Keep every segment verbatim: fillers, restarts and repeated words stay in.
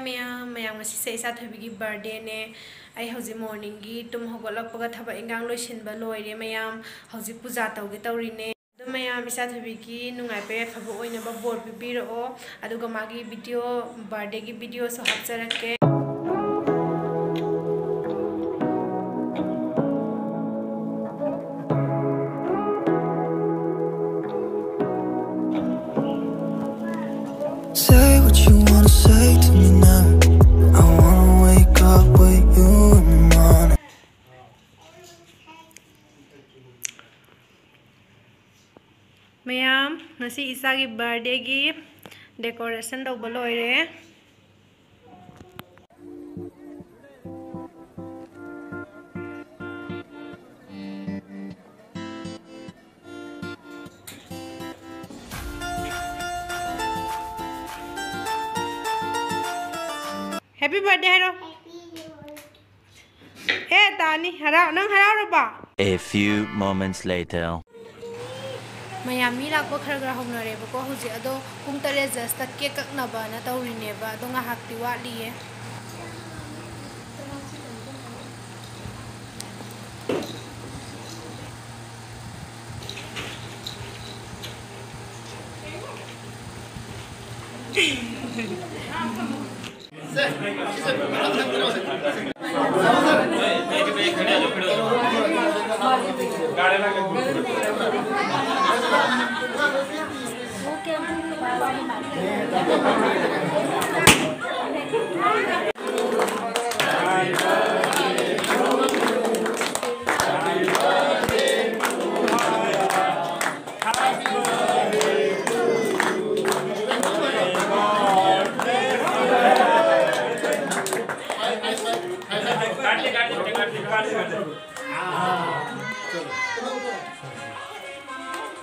ꯃꯌꯥꯝ, ꯃꯌꯥꯝ, ꯉꯁꯤꯁꯦ ꯏꯆꯥ ꯊꯣꯏꯕꯤꯒꯤ birthdayꯅꯦ꯫ ꯑꯩ ꯍꯧꯖꯤꯛ morningꯒꯤ ꯇꯨꯝ ꯍꯧꯒꯠꯂꯛꯄꯒ ꯊꯕꯛ ꯏꯟꯈꯥꯡ ꯂꯣꯏꯁꯤꯟꯕ ꯂꯣꯏꯔꯦ ꯃꯌꯥꯝ꯫ ꯍꯧꯖꯤꯛ ꯄꯨꯖꯥ ꯇꯧꯒꯦ ꯇꯧꯔꯤꯅꯦ꯫ ꯑꯗꯣ ꯃꯌꯥꯝ, ꯏꯆꯥ ꯊꯣꯏꯕꯤꯒꯤ ꯅꯨꯡꯉꯥꯏꯕ ꯌꯥꯏꯐꯕ ꯑꯣꯏꯅꯕ ꯕꯣꯔ ꯄꯤꯕꯤꯔꯛꯑꯣ꯫ ꯑꯗꯨꯒ ꯃꯥꯒꯤ video, birthdayꯒꯤ videoꯁꯨ ꯍꯥꯞꯆꯔꯛꯀꯦ꯫ Say what you wanna say to me now. I wanna wake up with you in the morning. ꯃꯌꯥꯝ, ꯉꯁꯤ ꯏꯆꯥꯒꯤ birthdayꯒꯤ decoration ꯇꯧꯕ ꯂꯣꯏꯔꯦ꯫ Happy birthday ꯍꯥꯏꯔꯣ꯫ ꯑꯦ ꯇꯥꯅꯤ, ꯍꯔꯥꯎ, ꯅꯪ ꯍꯔꯥꯎꯔꯕ? A few moments later. ꯃꯌꯥꯝ ꯃꯤ ꯂꯥꯛꯄ ꯈꯔ ꯈꯔ ꯍꯧꯅꯔꯦꯕꯀꯣ ꯍꯧꯖꯤꯛ꯫ ꯑꯗꯣ ꯄꯨꯡ ꯇꯔꯦꯠ just cake ꯀꯛꯅꯕꯅ ꯇꯧꯔꯤꯅꯦꯕ꯫ ꯑꯗꯣ ꯉꯥꯏꯍꯥꯛꯇꯤ ꯋꯥꯠꯂꯤꯌꯦ꯫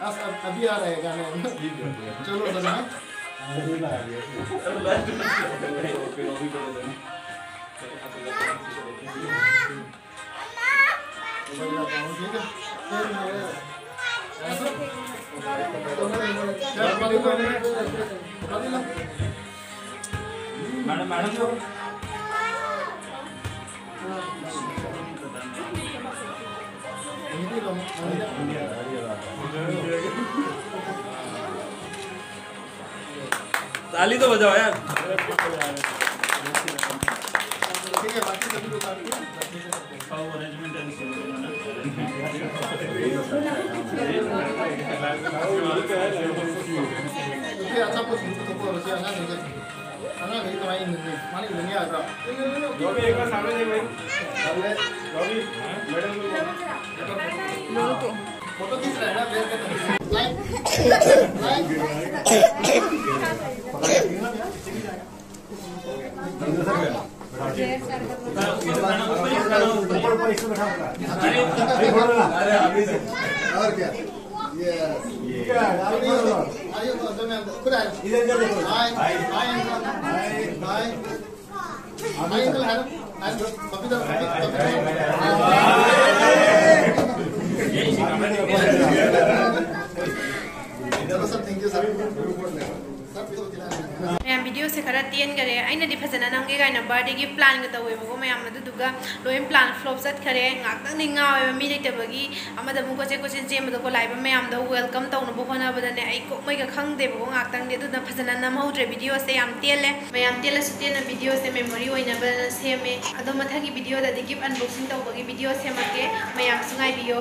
बस अब अभी आ रहे गाने। चलो सर, हाँ? ठीक है। Madam, madam. ताली तो बजाओ यार। ठीक है, बाकी सभी लोग आते हैं। फोटो खींच रहा है ना, लाइन, लाइन। और क्या? यस। आइए, अंदर में, अंदर। खुद आए। इधर, इधर देखो। हाय, हाय, अंकल। हाय, हाय। हाय, अंकल, हाय। हाय, अंकल। कभी तो, कभी, कभी तो। चलो सर, थैंक यू सर। ꯃꯌꯥꯝ, ꯚꯤꯗꯤꯑꯣꯁꯦ ꯈꯔ ꯇꯦꯟꯈꯔꯦ꯫ ꯑꯩꯅꯗꯤ ꯐꯖꯅ ꯅꯝꯒꯦ ꯀꯥꯏꯅ ꯕꯥꯔꯗꯦꯒꯤ ꯄ꯭ꯂꯥꯟꯒ ꯇꯧꯋꯦꯕꯀꯣ ꯃꯌꯥꯝ, ꯑꯗꯨꯗꯨꯒ ꯂꯣꯏ ꯄ꯭ꯂꯥꯟ ꯐ꯭ꯂꯣꯞ ꯆꯠꯈꯔꯦ꯫ ꯉꯥꯛꯇꯪꯗꯤ ꯉꯥꯎꯋꯦꯕ, ꯃꯤ ꯂꯩꯇꯕꯒꯤ ꯑꯃꯗ ꯑꯃꯨꯛ ꯀꯣꯏꯆꯦꯟ ꯀꯣꯏꯆꯦꯟ ꯆꯦꯟꯕꯗꯀꯣ꯫ ꯂꯥꯛꯏꯕ ꯃꯌꯥꯝꯗꯣ ꯋꯦꯜꯀꯝ ꯇꯧꯅꯕ ꯍꯣꯠꯅꯕꯗꯅꯦ ꯑꯩ ꯀꯣꯛꯃꯩꯒ ꯈꯪꯗꯦꯕꯀꯣ ꯉꯥꯛꯇꯪꯗꯤ꯫ ꯑꯗꯨꯅ ꯐꯖꯅ ꯅꯝꯍꯧꯗ꯭ꯔꯦ, ꯚꯤꯗꯤꯑꯣꯁꯦ ꯌꯥꯝ ꯇꯦꯜꯂꯦ꯫ ꯃꯌꯥꯝ, ꯇꯦꯜꯂꯁꯨ ꯇꯦꯟꯅ ꯚꯤꯗꯤꯑꯣꯁꯦ ꯃꯦꯃꯣꯔꯤ ꯑꯣꯏꯅꯕꯅ ꯁꯦꯝꯃꯦ꯫ ꯑꯗꯣ ꯃꯊꯪꯒꯤ ꯚꯤꯗꯤꯑꯣꯗꯗꯤ ꯒꯤꯐ ꯑꯟꯕꯣꯛꯁꯤꯡ ꯇꯧꯕꯒꯤ ꯚꯤꯗꯤꯑꯣ ꯁꯦꯝꯃꯛꯀꯦ, ꯃꯌꯥꯝꯁꯨ ꯉꯥꯏꯕꯤꯌꯣ꯫